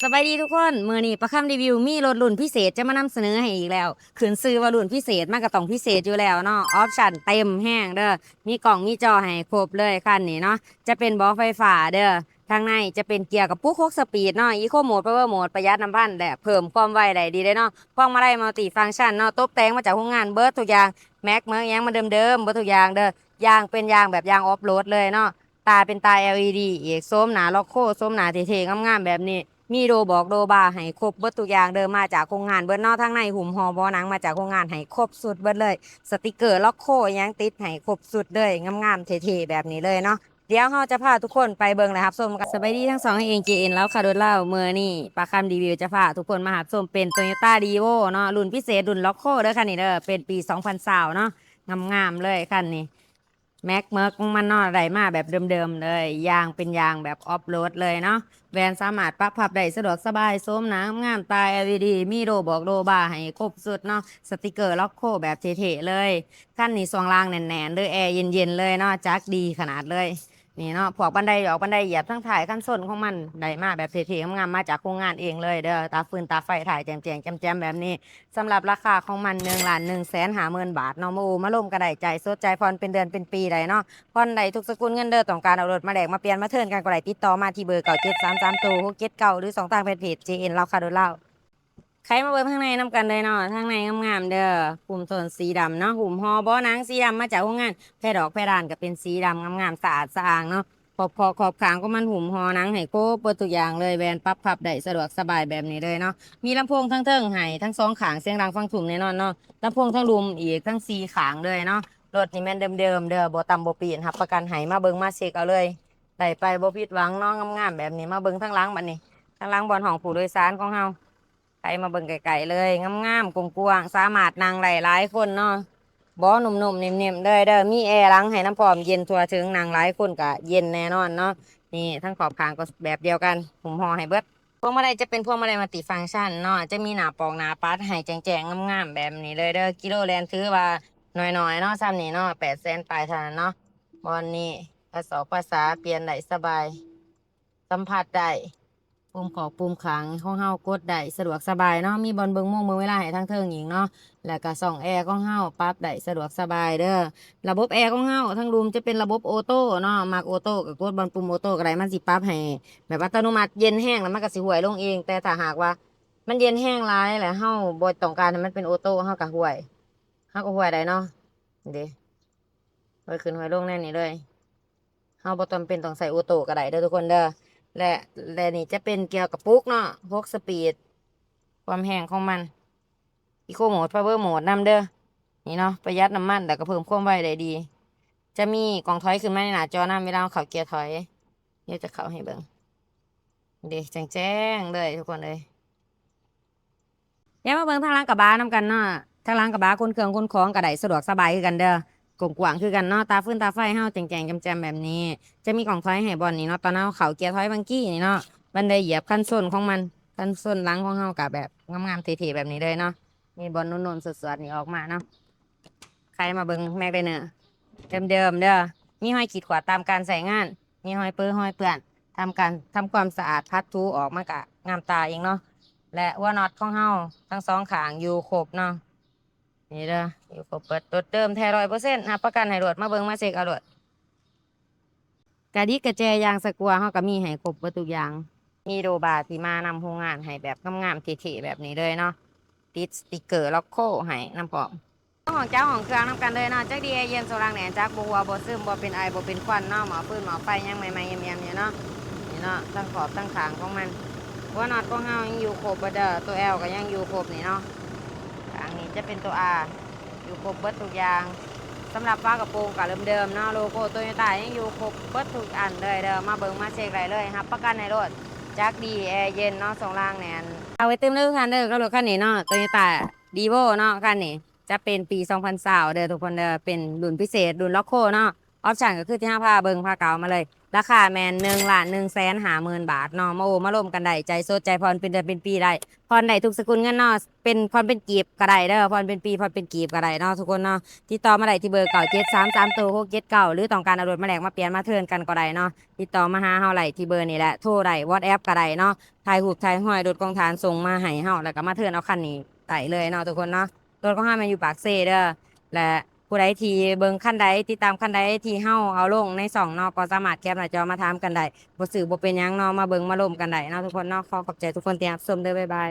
ສະບາຍດີທຸກຄົນ, ມື້ນີ້ປາຄຳຣີວິວມີລົດລຸ້ນພິເສດຈະມານຳສະເໜີໃຫ້ອີກແລ້ວ. ຂຶ້ນຊື່ວ່າລຸ້ນພິເສດ ມັນກໍຕ້ອງພິເສດຢູ່ແລ້ວເນາະ, ອອບຊັນເຕັມແຮງເດີ, ມີກ້ອງມີຈໍໃຫ້ຄົບເລີຍຄັນນີ້ເນາະ. ຈະເປັນເບາະໄຟຟ້າເດີ, ທາງໃນຈະເປັນເກຍກະປຸກຫົກສະປີດເນາະ, ອີໂຄໂໝດ ພາວເວີໂໝດ ປະຢັດນ້ຳມັນ ແລະ ເພີ່ມຄວາມໄວໄດ້ດີເລີຍເນາະ. ພວງມາໄລມັລຕິຟັງຊັນເນາະ, ຕົບແຕ່ງມາຈາກໂຮງງານເບິດທຸກຢ່າງ, ແມັກເມີຫຍັງມັນເດີມໆເບິດທຸກຢ່າງເດີ. ຢາງເປັນຢາງແບບຢາງອອຟໂຣດເລີຍເນາະ. ຕາເປັນຕາ ແອລອີດີ ອີກ, ໂສມໜ້າລັອກໂຄ ໂສມໜ້າເທ່ໆງາມໆແບບນີ້, ມີໂດບອກໂດບາໃຫ້ຄົບເບິດທຸກຢ່າງເດີ, ມາຈາກໂຮງງານເບິດເນາະ. ທາງໃນຫຸ້ມຫໍ່ເບາະໜັງມາຈາກໂຮງງານໃຫ້ຄົບຊຸດເບິດເລີຍ, ສະຕິກເກີລັອກໂຄຫຍັງຕິດໃຫ້ຄົບຊຸດເລີຍ, ງາມໆເທ່ໆແບບນີ້ເລີຍເນາະ. ດຽວເຮົາຈະພາທຸກຄົນໄປເບິ່ງ ແລະ ຮັບຊົມກັນ. ສະບາຍດີທັງສອງ ເອເອັນ ເຈເອັນ ລາວຄາລົດລາວ. ມື້ນີ້ປາຄຳຣີວິວຈະພາທຸກຄົນມາຮັບຊົມເປັນ ໂຕໂຍຕ້າ ຣີໂວ້ເນາະ, ລຸ້ນພິເສດ ລຸ້ນລັອກໂຄເດີຄັນນີ້ເດີ, ເປັນປີສອງພັນຊາວເນາະ, ງາມໆເລີຍຄັນນີ້. ແມັກເມີຂອງມັນເນາະ ໄດ້ມາແບບເດີມໆເລີຍ, ຢາງເປັນຢາງແບບອອຟໂຣດເລີຍເນາະ. ແວ່ນສາມາດປັບພັບໄດ້ສະດວກສະບາຍ, ໂສມໜ້າງາມໆ ຕາ ແອລອີດີ ມີໂດບອກໂດບາໃຫ້ຄົບຊຸດເນາະ, ສະຕິກເກີລັອກໂຄແບບເທ່ໆເລີຍ. ຄັນນີ້ຊ່ວງລ່າງແໜ້ນໆເດີ, ແອເຢັນໆເລີຍເນາະ, ຈັກດີຂະໜາດເລີຍ. ນີ້ເນາະ, ພວກບັນໄດຢອກບັນໄດຢຽບ ທັງທ້າຍກັນຊົນຂອງມັນໄດ້ມາແບບເທ່ໆງາມໆ ມາຈາກໂຮງງານເອງເລີຍເດີ, ຕາຟືນຕາໄຟທ້າຍແຈ່ມໆແຈ່ມໆແບບນີ້. ສຳລັບລາຄາຂອງມັນ ໜຶ່ງລ້ານໜຶ່ງແສນຫ້າໝື່ນບາດເນາະ, ມາໂອ້ມາລົມກັນໄດ້, ຈ່າຍສົດຈ່າຍຜ່ອນ ເປັນເດືອນເປັນປີໄດ້ເນາະ. ຜ່ອນໄດ້ທຸກສະກຸນເງິນເດີ, ຕ້ອງການເອົາລົດມາແລກມາປ່ຽນມາເທີນກັນກໍໄດ້, ຕິດຕໍ່ມາທີ່ເບີ ເກົ້າເຈັດສາມສາມໂຕ ຫົກເຈັດເກົ້າ ຫຼື ຊ່ອງທາງແຟນເພຈ ເຈເອັນ ລາວຄາລົດລາວ. ໄຂມາເບິ່ງທາງໃນນຳກັນເລີຍເນາະ, ທາງໃນງາມໆເດີ, ຫຸ້ມໂທນສີດຳເນາະ, ຫຸ້ມຫໍ່ເບາະໜັງສີດຳມາຈາກໂຮງງານ, ແພດອກແພດານກໍເປັນສີດຳງາມໆ ສະອາດສະອ້າງເນາະ. ຂອບຂອບຂອບຂ້າງຂອງມັນຫຸ້ມຫໍ່ໜັງໃຫ້ຄົບເບິດທຸກຢ່າງເລີຍ, ແວ່ນປັບພັບໄດ້ສະດວກສະບາຍແບບນີ້ເລີຍເນາະ. ມີລຳໂພງທາງເທິງໃຫ້ທັງສອງຂ້າງ, ສຽງດັງຟັງທຸ້ມແນ່ນອນເນາະ. ລຳໂພງທາງລຸ່ມອີກທັງສີ່ຂ້າງເລີຍເນາະ. ລົດນີ້ແມ່ນເດີມໆເດີ, ບໍ່ຕຳບໍ່ປີ້ນ, ຮັບປະກັນໃຫ້, ມາເບິ່ງມາເຊັກເອົາເລີຍ, ໄດ້ໄປບໍ່ຜິດຫວັງເນາະ. ງາມໆແບບນີ້, ມາເບິ່ງທາງຫຼັງບັດນີ້, ທາງຫຼັງບ່ອນຫ້ອງຜູ້ໂດຍສານຂອງເຮົາ. ໄປມາເບິ່ງໃກ້ໆເລີຍ, ງາມໆ ກວ້າງໆ ສາມາດນັ່ງໄດ້ຫຼາຍຄົນເນາະ, ເບາະນຸ້ມໆ ເນັ້ມໆເລີຍເດີ, ມີແອຫຼັງໃຫ້ນຳພ້ອມ, ເຢັນທົ່ວເຖິງ, ນັ່ງຫຼາຍຄົນກະເຢັນແນ່ນອນເນາະ. ນີ້ ທັງຂອບຂ້າງກໍແບບດຽວກັນ, ຫຸ້ມຫໍ່ໃຫ້ເບິດ. ພວງມາໄລຈະເປັນພວງມາໄລມັລຕິຟັງຊັນເນາະ, ຈະມີໜ້າປອກໜ້າປັດໃຫ້ແຈ້ງໆງາມໆແບບນີ້ເລີຍເດີ. ກິໂລແລ່ນຖືວ່າໜ້ອຍໆເນາະ, ຊ່ຳນີ້ເນາະ, ແປດແສນປາຍເທົ່ານັ້ນເນາະ. ບ່ອນນີ້ ພາສອກພາສາປ່ຽນໄດ້ສະບາຍ. ສຳຜັດໄດ້, ປຸ່ມຂອບປຸ່ມຂ້າງຂອງເຮົາກົດໄດ້ສະດວກສະບາຍເນາະ, ມີບ່ອນເບິ່ງໂມງເບິ່ງເວລາໃຫ້ທາງເທິງອີກເນາະ, ແລ້ວກະຊ່ອງແອຂອງເຮົາປັບໄດ້ສະດວກສະບາຍເດີ. ລະບົບແອຂອງເຮົາທາງລຸ່ມຈະເປັນລະບົບໂອໂຕ້ເນາະ, ມັກໂອໂຕ້ກໍກົດບ່ອນປຸ່ມໂອໂຕ້ກໍໄດ້, ມັນຊິປັບໃຫ້ແບບອັດຕະໂນມັດ, ເຢັນແຮງແລ້ວມັນກໍຊິຫວຍລົງເອງ. ແຕ່ຖ້າຫາກວ່າມັນເຢັນແຮງຫຼາຍແລ້ວເຮົາບໍ່ຕ້ອງການໃຫ້ມັນເປັນໂອໂຕ້, ເຮົາກໍຫວຍ, ເຮົາກໍຫວຍໄດ້ເນາະ. ນີ້ເດ້, ຫວຍຂຶ້ນຫວຍລົງແນວນີ້ເລີຍ. ເຮົາບໍ່ຈຳເປັນຕ້ອງໃສ່ໂອໂຕ້ກໍໄດ້ເດີທຸກຄົນເດີ. ແລະ ແລະນີ້ຈະເປັນເກຍກະປຸກເນາະ, ຫົກສະປີດ, ຄວາມແຮງຂອງມັນ, ອີໂຄໂໝດ ພາວເວີໂໝດນຳເດີ. ນີ້ເນາະ, ປະຢັດນ້ຳມັນ ແລ້ວກໍເພີ່ມຄວາມໄວໄດ້ດີ. ຈະມີກ້ອງຖອຍຂຶ້ນມາໃນໜ້າຈໍນຳ ເວລາເຮົາເຂົ້າເກຍຖອຍ. ດຽວຈະເຂົ້າໃຫ້ເບິ່ງ. ເດ້, ແຈ້ງໆເລີຍທຸກຄົນເອີຍ. ດຽວມາເບິ່ງທາງຫຼັງກະບະນຳກັນເນາະ. ທາງຫຼັງກະບະຂົນເຄື່ອງຂົນຂອງກໍໄດ້ສະດວກສະບາຍຄືກັນເດີ, ກວ້າງໆຄືກັນເນາະ. ຕາຟືນຕາໄຟເຮົາແຈ້ງໆແຈ່ມໆແບບນີ້. ຈະມີກ້ອງຖອຍໃຫ້ບ່ອນນີ້ເນາະ, ຕອນເຮົາເຂົ້າເກຍຖອຍບາງກີ້ນີ້ເນາະ, ບັນໄດຢຽບຄັນຊົນຂອງມັນ, ຄັນຊົນຫຼັງຂອງເຮົາກໍແບບງາມໆເທ່ໆແບບນີ້ເລີຍເນາະ. ມີບ່ອນນຸ່ມໆສວດໆນີ້ອອກມາເນາະ. ໃຄມາເບິ່ງແມັກໄລເນີ ເດີມໆເດີ, ມີຮອຍຂີດຂວາດຕາມການໃຊ້ງານ, ມີຮອຍເປິຮອຍເປື້ອນ, ທຳການ ທຳຄວາມສະອາດ ຂັດຖູອອກ ມັນກະງາມຕາເອງເນາະ. ແລະຫົວນັອດຂອງເຮົາທັງສອງຂ້າງຢູ່ຄົບເນາະ. ນີ້ເດີ, ຢູ່ຄົບເບິດ, ລົດເດີມແທ້ຮ້ອຍເປີເຊັນ, ຮັບປະກັນໃຫ້ໂລດ, ມາເບິ່ງມາເຊັກເອົາໂລດ. ກະດິກກະແຈ ຢາງສະກົວ ເຮົາກະມີໃຫ້ຄົບເບິດທຸກຢ່າງ. ມີໂດບາທີ່ມານຳໂຮງງານໃຫ້ແບບງາມໆເທ່ໆແບບນີ້ເລີຍເນາະ, ຕິດສະຕິກເກີລັອກໂຄໃຫ້ນຳພ້ອມ. ຫ້ອງເຈົ້າຫ້ອງເຄື່ອງນຳກັນເລີຍເນາະ, ຈັກດີແອເຢັນ ຊ່ວງລ່າງແໜ້ນ, ຈັກບໍ່ຮົ່ວບໍ່ຊຶມ ບໍ່ເປັນໄອບໍ່ເປັນຄວັນເນາະ, ໝໍ້ຟືນໝໍ້ໄຟຍັງໃໝ່ໆແອມໆຢູ່ເນາະ. ນີ້ເນາະ, ທັງຂອບທັງຂ້າງຂອງມັນ, ຫົວນັອດຂອງເຮົາຍັງຢູ່ຄົບເບິດເດີ, ຕົວແອລກໍຍັງຢູ່ຄົບນີ້ເນາະ. ຂ້າງນີ້ຈະເປັນຕົວອາ ຢູ່ຄົບເບິດທຸກຢ່າງ. ສຳລັບຝາກະໂປງກໍເດີມໆເນາະ, ໂລໂກ້ໂຕໂຍຕ້າຍັງຢູ່ຄົບເບິດທຸກອັນເລີຍເດີ, ມາເບິ່ງມາເຊັກໄດ້ເລີຍ, ຮັບປະກັນໃຫ້ໂລດ, ຈັກດີແອເຢັນເນາະ, ຊ່ວງລ່າງແໜ້ນ. ເອົາໄວ້ຕື່ມເລີຍທຸກທ່ານເດີ, ກັບລົດຄັນນີ້ເນາະ, ໂຕໂຍຕ້າ ຣີໂວ້ເນາະ, ຄັນນີ້ຈະເປັນປີສອງພັນຊາວເດີທຸກຄົນເດີ, ເປັນລຸ້ນພິເສດ ລຸ້ນລັອກໂຄເນາະ. ອອບຊັນກໍຄືທີ່ເຮົາພາເບິ່ງພາກ່າວມາເລີຍ, ລາຄາແມ່ນໜຶ່ງລ້ານໜຶ່ງແສນຫ້າໝື່ນບາດເນາະ. ມາໂອ້ມາລົມກັນໄດ້ ຈ່າຍສົດ ຈ່າຍຜ່ອນ ເປັນເດືອນເປັນປີໄດ້ ຜ່ອນໄດ້ທຸກສະກຸນເງິນເນາະ. ເປັນຜ່ອນເປັນກີບກໍໄດ້ເດີ ຜ່ອນເປັນປີ ຜ່ອນເປັນກີບກໍໄດ້ເນາະທຸກຄົນເນາະ. ຕິດຕໍ່ມາໄດ້ທີ່ເບີ ເກົ້າເຈັດສາມສາມໂຕຫົກເຈັດເກົ້າ ຫຼືຕ້ອງການເອົາລົດມາແລກມາປ່ຽນມາເທີນກັນກໍໄດ້ເນາະ. ຕິດຕໍ່ມາຫາເຮົາໄດ້ທີ່ເບີນີ້ແຫຼະ ໂທໄດ້ WhatsApp ກໍໄດ້ເນາະ. ຖ່າຍຮູບຖ່າຍຮອຍລົດຂອງທ່ານສົ່ງມາໃຫ້ເຮົາ ແລ້ວກໍມາເທີນເອົາຄັນນີ້ໄດ້ເລີຍເນາະທຸກຄົນເນາະ. ລົດຂອງເຮົາແມ່ນຢູ່ປາກເຊເດີ ແລະ ຜູ້ໃດທີ່ເບິ່ງຄັນໃດ ຕິດຕາມຄັນໃດທີ່ເຮົາເອົາລົງໃນຊ່ອງເນາະ ກໍສາມາດແຄປໜ້າຈໍມາຖາມກັນໄດ້. ບໍ່ຊື້ບໍ່ເປັນຫຍັງເນາະ ມາເບິ່ງມາລົມກັນໄດ້ເນາະທຸກຄົນເນາະ. ຂໍຂອບໃຈທຸກຄົນທີ່ຮັບຊົມເດີ ບາຍບາຍ.